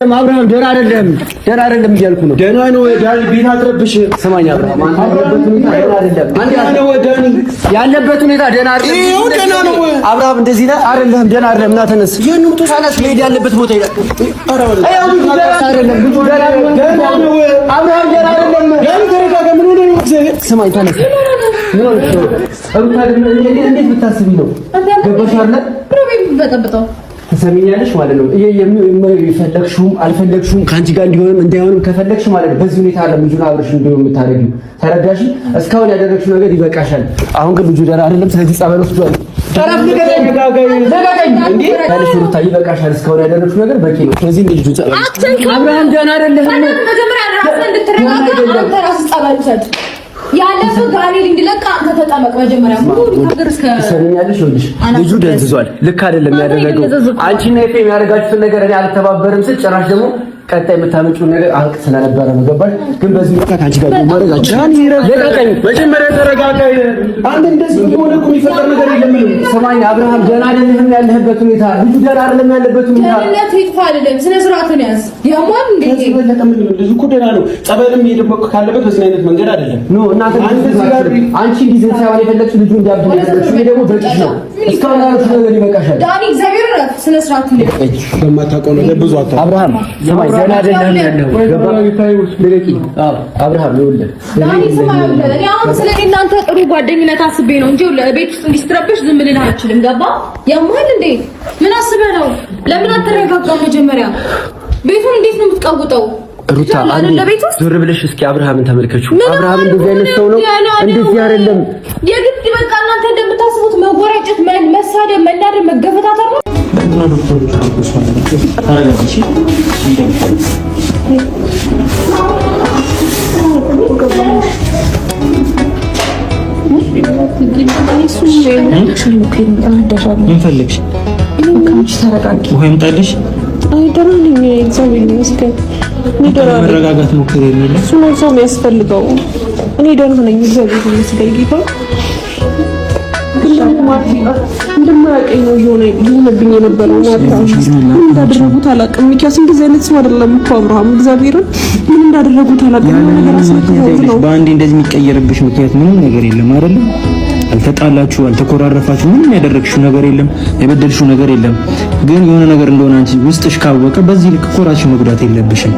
አብርሃም ደህና አይደለም፣ ደህና አይደለም እያልኩ ነው። ደህና ነው ዳኒ፣ ቤት አትረብሽ። ስማኝ አብርሃም፣ አንተ ያለበት ሁኔታ ደህና አይደለም። አንዴ ነው ዳኒ፣ ያለበት ሁኔታ ደህና አይደለም። ይኸው ደህና ነው። አብርሃም እንደዚህ ነህ አይደለም፣ ደህና አይደለም። እና ተነስ፣ ተነስ፣ መሄድ ያለበት ቦታ ይላል። አይደለም ልጁ ደህና ነው። አብርሃም ደህና አይደለም። ዳኒ ተረጋጋ። ምን ሆነህ ነው? እግዚአብሔር ስማኝ፣ ተነስ። ምን ሆነህ ነው? እንዴት ብታስቢ ነው? ገባሽ አይደለ? ትሰሚኛለሽ ማለት ነው። የፈለግሽውም አልፈለግሽውም ከአንቺ ጋር እንዲሆንም እንዳይሆንም ከፈለግሽ ማለት ነው። በዚህ ሁኔታ አለ ልጁን አብረሽ እንዲሆን የምታደርጊው ተረዳሽ? እስካሁን ያደረግሽው ነገር ይበቃሻል። አሁን ግን ልጁ ደህና አይደለም። ስለዚህ ጸበል ወስዷል። ሩታ ይበቃሻል። እስካሁን ያደረግሽው ነገር በቂ ነው። ስለዚህ ልጁ ጸበል አብርሃም ደህና አይደለም። መጀመሪያ ራስህን እንድትረጋጋ አንተ ራስህ ጸበል ውሰድ። ያለፈው ጋኔል እንዲለቅ አንተ ተጠመቅ መጀመሪያ። ትሰሚኛለሽ? ይኸውልሽ ልጁ ደንዝዟል። ልክ አይደለም ያደረገው። አንቺና ኤፍሬም ያደረጋችሁትን ነገር እኔ አልተባበርም ስል ጭራሽ ደግሞ ቀጣይ የምታመጪውን ነገር አውቅ ስለነበረ ነው። ገባሽ? ግን በዚህ ሁኔታ ከአንቺ ጋር ማድረግ አልችልም። ልቀቀኝ። መጀመሪያ ተረጋጋ። አንተ እንደዚህ ሆነ እኮ የሚፈጠር ነገር የለም። ስማኝ አብርሃም፣ ደህና አይደለህም ያለህበት ሁኔታ። ልጁ ደህና አይደለም ያለበት ሁኔታ። ደህንነት ይጥፋ አይደለም፣ ስነ ስርዓቱን ያዝ። ያሟል እንዴ? ከዚህ በለጠ ምን ነው? ልጁ እኮ ደህና ነው። ጸበልም ሄደበት ካለበት በዚህ አይነት መንገድ አይደለም። No እናንተ አንቺ ጊዜ ሳይሆን የፈለግሽው ልጁ እንዲያብድ ነው የፈለግሽው። ይሄ ደግሞ በቂሽ ነው። እስካሁን ያደረግሽው ነገር ይበቃሻል። ዳኒ፣ እግዚአብሔር እረፍ። ስነ ስርዓቱን ያዝ። በማታውቀው ነገር ብዙ አታውቅም። አብርሃም ስማኝ፣ ደህና አይደለህም ያለው አብርሃም ይኸውልህ፣ ዳኒ ስማ፣ ይኸውልህ እኔ አሁን ስለ እኔ እናንተ ጥሩ ጓደኝነት አስቤ ነው እንጂ ቤት ውስጥ እንዲስትረብሽ ዝም ልልህ አልችልም። ገባ? ያሟል እንዴ? ምን አስበህ ነው? ለምን አትረጋጋም? መጀመሪያ ቤቱን እንዴት ነው የምትቀውጠው? ሩታ አንዴ ዞር ብለሽ እስኪ አብርሃምን ተመልከቹ። አብርሃም እንደዚህ አይነት ሰው ነው? እንደዚህ አይደለም። የግድ በቃ እናንተ እንደምታስቡት መጎራጨት፣ መሳደብ፣ መናደድ፣ መገፈታተር ነው። ምን ፈለግሽ? ውሃ ይምጣልሽ? አይ ደህና ነኝ፣ እግዚአብሔር ይመስገን። እኔ ደህና ነኝ። መረጋጋት ሞክሪ። የሚል እሱ ነው ሰው የሚያስፈልገው። እኔ ደህና ነኝ፣ እግዚአብሔር ይመስገን። ጌታ ግን ደግሞ ማርቲ እንደማያውቀኝ ነው እየሆነብኝ የነበረው። ማርታ ምን እንዳደረጉት አላውቅም። ሚኪያስ እንደዚህ አይነት ሰው አይደለም እኮ አብርሃም፣ እግዚአብሔርን ምን እንዳደረጉት አላውቅም። ነገር አስመጥተውት ነው። በአንዴ እንደዚህ የሚቀየርብሽ ምክንያት ምንም ነገር የለም አይደለም? አልተጣላችሁ፣ አልተኮራረፋችሁ፣ ምንም ያደረግሽው ነገር የለም፣ የበደልሽው ነገር የለም። ግን የሆነ ነገር እንደሆነ አንቺ ውስጥሽ ካወቀ በዚህ ልክ እኮ ራስሽን መጉዳት የለብሽም።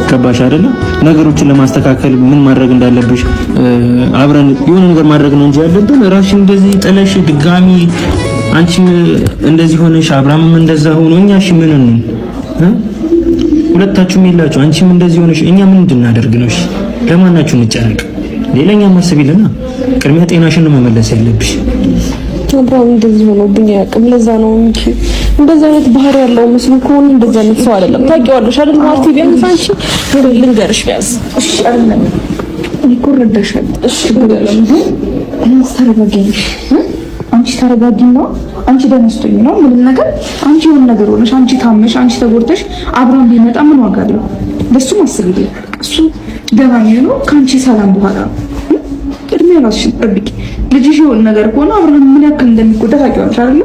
ገባሽ አይደለም? ነገሮችን ለማስተካከል ምን ማድረግ እንዳለብሽ አብረን የሆነ ነገር ማድረግ ነው እንጂ ያለብን ራስሽን እንደዚህ ጥለሽ ድጋሚ አንቺም እንደዚህ ሆነሽ አብርሃምም እንደዛ ሆኖ እኛ እሺ ምን ነው ሁለታችሁም የላችሁ አንቺም እንደዚህ ሆነሽ እኛ ምን እንድናደርግ ነው? እሺ ለማናችሁ እንጨነቅ? ሌላኛ ማሰብ የለና ቅድሚያ ጤናሽን ነው መመለስ ያለብሽ። አብርሃም እንደዚህ ሆኖብኝ አያውቅም። ለዛ ነው እንጂ እንደዚህ አይነት ባህሪ ያለው መስሎ ከሆነ እንደዚህ አይነት ሰው አይደለም። ታውቂዋለሽ አይደል ማርቲ? ቢያንስ አንቺ ልንገርሽ ቢያንስ እሺ፣ አይደለም እኔ እኮ እረዳሻለሁ። እሺ አይደለም ግን ተረጋጊ፣ አንቺ ተረጋጊና አንቺ ደህና ስትሆኚ ነው ምንም ነገር አንቺ የሆነ ነገር ሆነሽ አንቺ ታመሽ አንቺ ተጎድተሽ አብርሃም ቢመጣ ምን ዋጋ አለው? ለሱም አስቢልኝ። እሱ ደህና የሚሆነው ከአንቺ ሰላም በኋላ ነው። ቅድሚያ ራስሽን ጠብቂ። ልጅሽ የሆነ ነገር ከሆነ አብርሃም ምን ያክል እንደሚጎዳ ታውቂዋለሽ አይደል?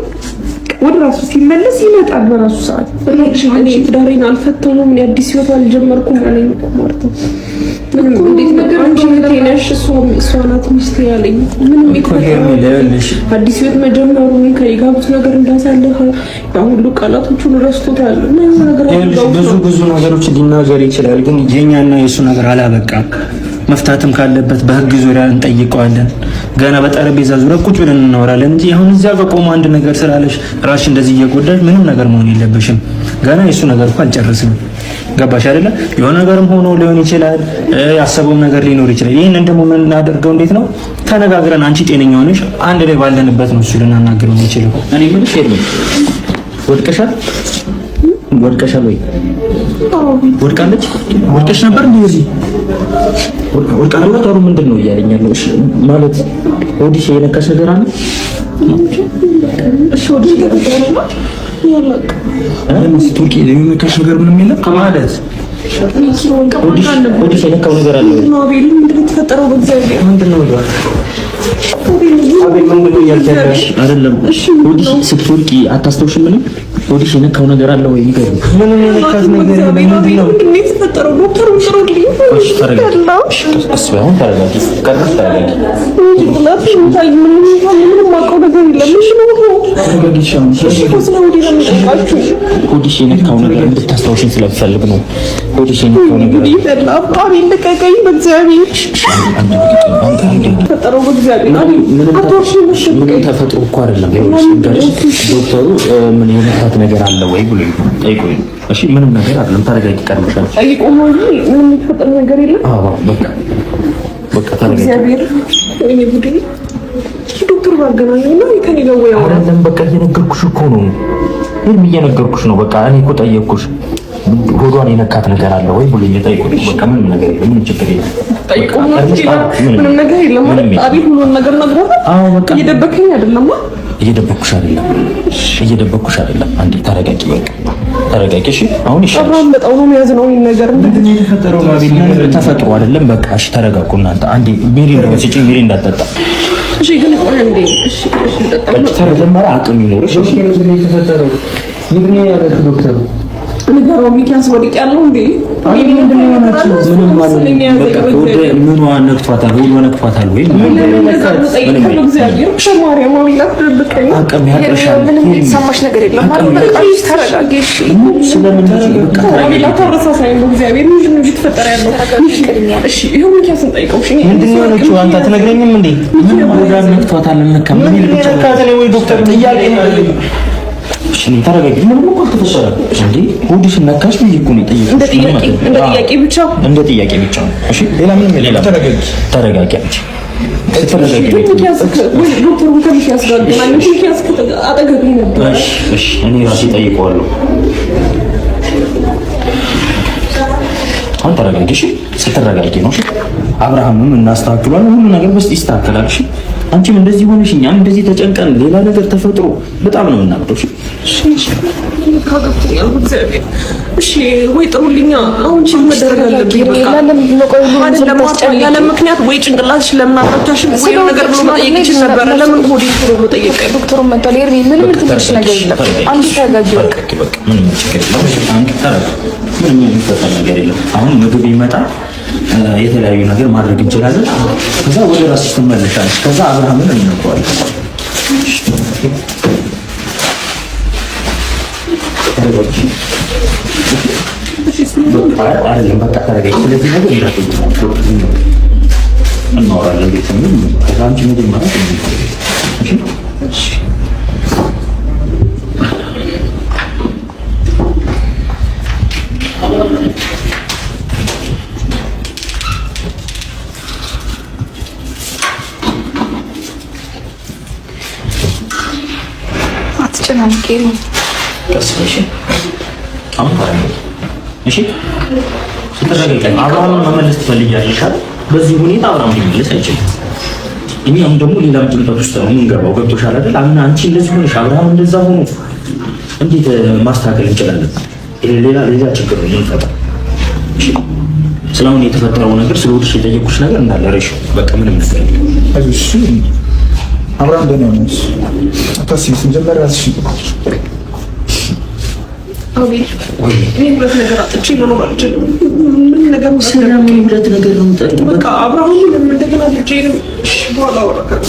ወደ ራሱ ሲመለስ ይመጣል በራሱ ሰዓት። እኔ ትዳሬን አልፈተውም፣ እኔ አዲስ ህይወት አልጀመርኩም አለኝ እኮ ማርታ። ምንም እንዴት ነገር አንቺ እህቴ ነሽ፣ እሷ ናት ሚስቴ ያለኝ። ምንም አዲስ ህይወት መጀመሩን ከእኔ ጋር ብዙ ነገር እንዳሳለፈ ያ ሁሉ ቃላቶቹን ረስቶታል። እና የሆነ ነገር ብዙ ብዙ ነገሮች ሊናገር ይችላል፣ ግን የኛና የእሱ ነገር አላበቃም። መፍታትም ካለበት በህግ ዙሪያ እንጠይቀዋለን። ገና በጠረጴዛ ዙሪያ ቁጭ ብለን እናወራለን እንጂ አሁን እዚያ ጋር ቆሞ አንድ ነገር ስላለሽ ራስሽ እንደዚህ እየጎዳሽ ምንም ነገር መሆን የለብሽም። ገና የእሱ ነገር እኮ አልጨርስም። ገባሽ አይደለ? የሆነ ነገርም ሆኖ ሊሆን ይችላል፣ ያሰበውም ነገር ሊኖር ይችላል። ይህንን ደግሞ የምናደርገው እንዴት ነው? ተነጋግረን አንቺ ጤነኛ ሆነሽ አንድ ላይ ባለንበት ነው እሱ ልናናግረው የሚችለው። እኔ የምልሽ የለም ወድቀሻል፣ ወድቀሻል ወይ ወድቃለች? ወድቀሽ ነበር እንዴ? እዚህ ወድቃ ነበር። ምንድን ነው እያለኝ ያለው? እሺ ማለት ሆድሽ የነካሽ ነገር አለ? እሺ ሆድሽ ቱርኪ የነካሽ ነገር ምንም የለም ማለት ሆድሽ የነካው ነገር አለ ወይ? ምንድን ነው የተፈጠረው? በእግዚአብሔር ምንድን ነው አቤል ምንድን ነው እያልክ ያለሽ? አይደለም ሆድሽ ስትወድቂ አታስታውሽም? ምንም ሆድሽ የነካው ነገር አለ ወይ? ንገሪኝ። ምንም የነካት ነገር የለም። ምንድን ነው የተፈጠረው? ዶክተር ጥሩልኝ። አሁን ተረጋጊ፣ ቀርበሽ ተረጋጊ። ምንም የማውቀው ነገር የለም። ሆድሽ የነካው ነገር እንድታስታውሽኝ ስለምፈልግ ነው። ሆድሽ የነካው ነገር ልቀቀኝ፣ በእግዚአብሔር ተፈጠረው፣ በእግዚአብሔር ምንም ተፈጥሮ እኮ አይደለም። ዶክተሩ ምን የነካት ነገር አለ ወይ ብሎ ጠይቆኝ፣ እሺ ምንም ነገር አይደለም፣ ተረጋጊ። ቀርበሻል። ጠይቆ ነው እንጂ ምንም የተፈጠረ ነገር የለም። አዎ በቃ በቃ ተረጋጊ። እግዚአብሔር ወይኔ ቡድን ዶክተር ባገናኘው እና ከኔ ጋር ወይ አይደለም። በቃ እየነገርኩሽ እኮ ነው፣ ምንም እየነገርኩሽ ነው። በቃ እኔ እኮ ጠየቅኩሽ፣ ሆዷን የነካት ነገር አለ ወይ ብሎ ጠይቆኝ፣ በቃ ምንም ነገር የለም፣ ምንም ችግር የለም። ጠይቆ ምንም ነገር የለም ማለት አቤት፣ ሁሉን ነገር ነግሮታል። አዎ በቃ እየደበከኝ አይደለም፣ እየደበኩሽ አይደለም፣ እየደበኩሽ አይደለም። አንዴ ተረጋጊ፣ በቃ ተረጋጊ። እሺ አሁን ይሻላል። አብርሃም በጣም ነው የሚያዝነው ይሄን ነገር ተፈጥሮ አይደለም። በቃ እሺ ተረጋጉ እናንተ። አንዴ ሚሪንዳ ስጪኝ፣ ሚሪንዳ እንዳጠጣ። እሺ ግን ቆይ አንዴ። እሺ እሺ ጠጣ። መጀመሪያ አቅም ይኖርሽ። እሺ ምንድን ነው የተፈጠረው? ምንድን ነው ያለችው ዶክተሩ? ንገረው ሚኪያስ ወድቄያለሁ እንዴ? ምንም በቃ ወደ ምኗ ነክቷታል? ሆዷ ነክቷታል ወይ? አቅም ያጥርሻል። ምንም የተሰማሽ ነገር የለም ማለት በቃ ተረጋጊ። እሺ ስለምን በቃ ምንድን ነው የሆነችው? አንተ አትነግረኝም እንዴ? ምን ሆዷን ነክቷታል? አልነካም? ምን ነካት? ወይ ዶክተር ጥያቄ ነው። እሺ ተረጋጊ። ምንም እኮ አልተፈጠረም እንዴ። ሆድሽን ነካሽ ብዬ እኮ ነው የጠየኩሽ። እንደ ጥያቄ እንደ ጥያቄ ብቻ እንደ ጥያቄ ብቻ ነው። እሺ ሌላ ምንም የለም። ተረጋጊ፣ ተረጋጊ አንቺ ስትረጋጊ። ዶክተሩን ከሚኪያስ ጋር አገናኘው። ሚኪያስ አጠገቤ ነበር። እሺ እሺ፣ እኔ ራሴ ጠይቀዋለሁ። አሁን ተረጋጊ። እሺ ስትረጋጊ ነው። እሺ አብርሃምም እናስተካክሏለን። ሁሉ ነገር በስጥ ይስተካከላል። እሺ አንቺም እንደዚህ ሆነሽ እኛም እንደዚህ ተጨንቀን ሌላ ነገር ተፈጥሮ በጣም ነው የምናብደው። እሺ እሺ ወይ ጥሩልኛ። አሁን check መደረግ አለብኝ። በቃ አይደለም ያለ ምክንያት ወይ ጭንቅላትሽ ለምን አልረዳሽም ወይ ነገር ብሎ መጠየቅ ይችል ነበረ። ለምን ሆዴ ጥሩ ብሎ ጠየቀ? ዶክተሩ መጥቷል። ኤርሚ ምንም ትንሽ ነገር የለም። አንቺ ተረጋጊ። በቃ ምንም ችግር የለም። አንቺ ተረጋጊ። ምንም የሚፈጠር ነገር የለም። አሁን ምግብ ይመጣል፣ የተለያዩ ነገር ማድረግ እንችላለን። ከዛ ወደ ራስሽ ትመለሻለሽ። ከዛ አብርሃምን እንነግረዋለን። አይደለም በቃ ተረጋጊ። ስለዚህ ነገር እናወራለን። ቤት ከዛ አንቺ መጀመሪያ እሺ አትጨናንቂ። ቀስ በይ እሺ። አሁን ተረጋጊ እሺ። ስትረጋጊ አብርሃምን መመለስ ትፈልጊያለሽ አይደል? በዚህ ሁኔታ አብርሃም ሊመለስ አይችልም። እኛም ደግሞ ሌላም ጭንቀት ውስጥ ነው የምንገባው። ገብቶሻል አይደል? አሁን አንቺ እንደዚህ ሆነሽ አብርሃም እንደዛ ሆኖ እንዴት ማስተካከል እንችላለን? ሌላ ሌላ ችግር ነው የምንፈጥረው። እሺ ስለአሁን የተፈጠረው ነገር ስለ ሆድሽ የጠየኩሽ ነገር እንዳለ ረሽ በቃ ምንም ነገር የለም። አይዞሽ አብርሃም ደህና ነው። አታስቢ። መጀመሪያ ራስሽን አቤል እኔ ሁለት ነገር አጥቼ መኖር አልችልም። ምን ነገር ስለምን ሁለት ነገር ነው የምጠሪው? በቃ አብርሃምንም እንደገና ልጄንም። እሺ በኋላ አወራለሁ።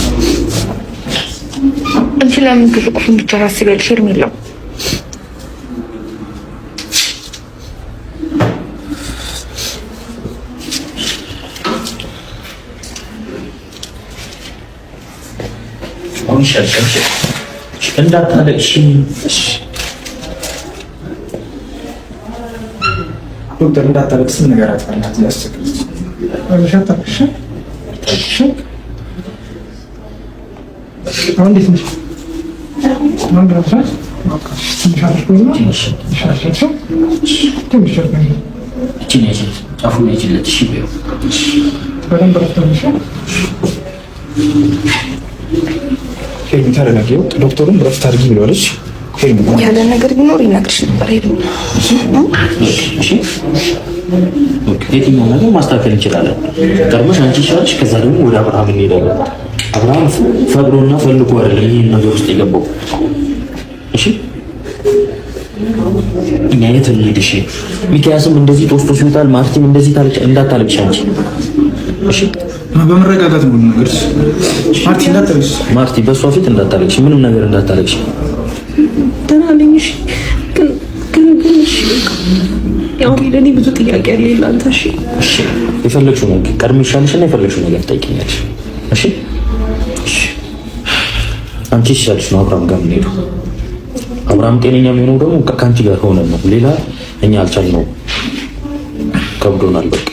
አንቺ ለምን ክፉ ክፉን ብቻ ታስቢያለሽ? ሄርሜላ አሁን ይሻልሻል። እንዳታለቅሺ። ዶክተር እንዳታለቅስ ንገራት በእናትህ ያስቸግረች። አታልቅሽ። አሁን እንዴት ነሽ? አሁን ደህና ነሽ? ትንሽ አድርጎና ይሻልሻል። ትንሽ አድርጎ እቺን ያዥለት፣ ጫፉን ያዥለት። እሺ በይው። በደንብ እረፍት አድርጊ። ሄርሚ ተረጋጊ። ዶክተሩም እረፍት አድርጊ ብለዋለች። ሄርሚ ያለ ነገር ቢኖር ይነግርሽ ነበር። ሄርሜላ እሺ የትኛው ነገር ማስተካከል እንችላለን። ቀድመሽ አንቺ ይሻልሽ፣ ከዛ ደግሞ ወደ አብርሃም እንሄዳለን። አብርሃም ፈቅዶና ፈልጎ አይደለም ይህን ነገር ውስጥ የገባው። እሺ እኛ የት እንሂድ? እሺ ሚኪያስም እንደዚህ ጦስጦስ ይወጣል። ማርቲም እንደዚህ እንዳታለቅሽ አንቺ። እሺ በመረጋጋት ነው ነገር። ማርቲ እንዳታለቅሽ፣ ማርቲ በእሷ ፊት እንዳታለቅሽ፣ ምንም ነገር እንዳታለቅሽ። ደህና ነኝ። እሺ ግን ግን ግን እሺ ያው ለእኔ ብዙ ጥያቄ አለ ለአንተ። እሺ እሺ የፈለግሽው ነገር ቀድሜ ይሻልሽና የፈለግሽው ነገር ትጠይቂኛለሽ። እሺ እሺ አንቺ ይሻልሽ ነው አብርሃም ጋር የምንሄደው። አብርሃም ጤነኛ የሚሆነው ደግሞ ከአንቺ ጋር ከሆነ ነው። ሌላ እኛ አልቻልነውም፣ ከብዶናል በቃ።